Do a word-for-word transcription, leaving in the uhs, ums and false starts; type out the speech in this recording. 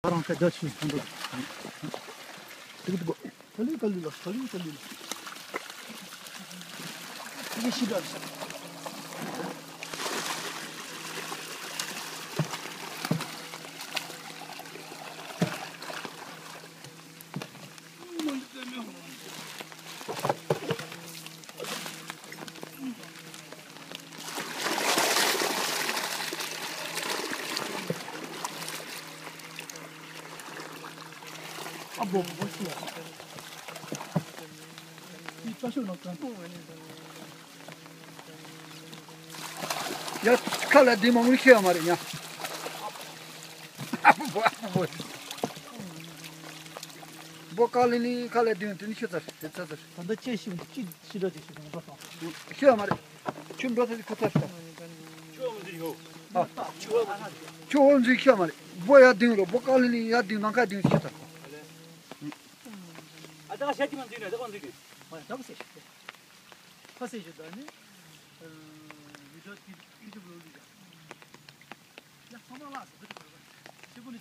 རང་ཁ་རྒྱ་ཆེ་ཐོན་འགྲོ། ཏིག་ཏིག་གོ། ག་ལུས་ག་ལུས་ལ། ག་ལུས་ག་ལུས་ལ། ཏིག་ཤི་དྲག་ཤ། ཨ་བོ་བོ་ཤི་ཡ། ཁྱི་ལྟ་ཤོག་ནང་གང་། ཡ། ཁ་ལ་བདེ་མང་པོ་ཤི་ཡ་མ་རེད་ཉ། ཨ་བོ་ཨ་བོ། བོ་ཀ་ལི་ལི་ཁ་ལ་བདེ་དེ་ནི་ཤི་ཚར་ཤི་ཚར་ཚར། ད་ལྟ་ཁྱེད་ཤི་ཤི་འདྲ་ཅིག་ཤི་ཚར་ཤི། ཤི་ཡ་མ་རེད། ཁྱོད་འགྲོ་ཚར་ཁོ་ཚར་ཤི། ཁྱོད་འོང་ཟིག་ཤོག་ཁྱོད་འོང་ཟིག་ཤི་ཡ་མ་རེད། བོ་ཡ་བདེ་རོ། བོ་ཀ་ལི་ལི་ཡ་བདེ་ནམ་མཁའ་བདེ་ཤི་ཚར། ཨ་ད་ཤ་ཅི་མ་འཛིན་ནས་ད་གང་འཛིན་ནས། ཁ་ཟེར་ཞིག་དང་ནི། བི་ཌིའོ་ཀི་ཀི་ཀི་ཀི་ལོ་ལི་ཡ། ཡ་ཚང་མ་ལགས་སོ་འདི་ཀ་ཁྱེད་ཀུན་ནི།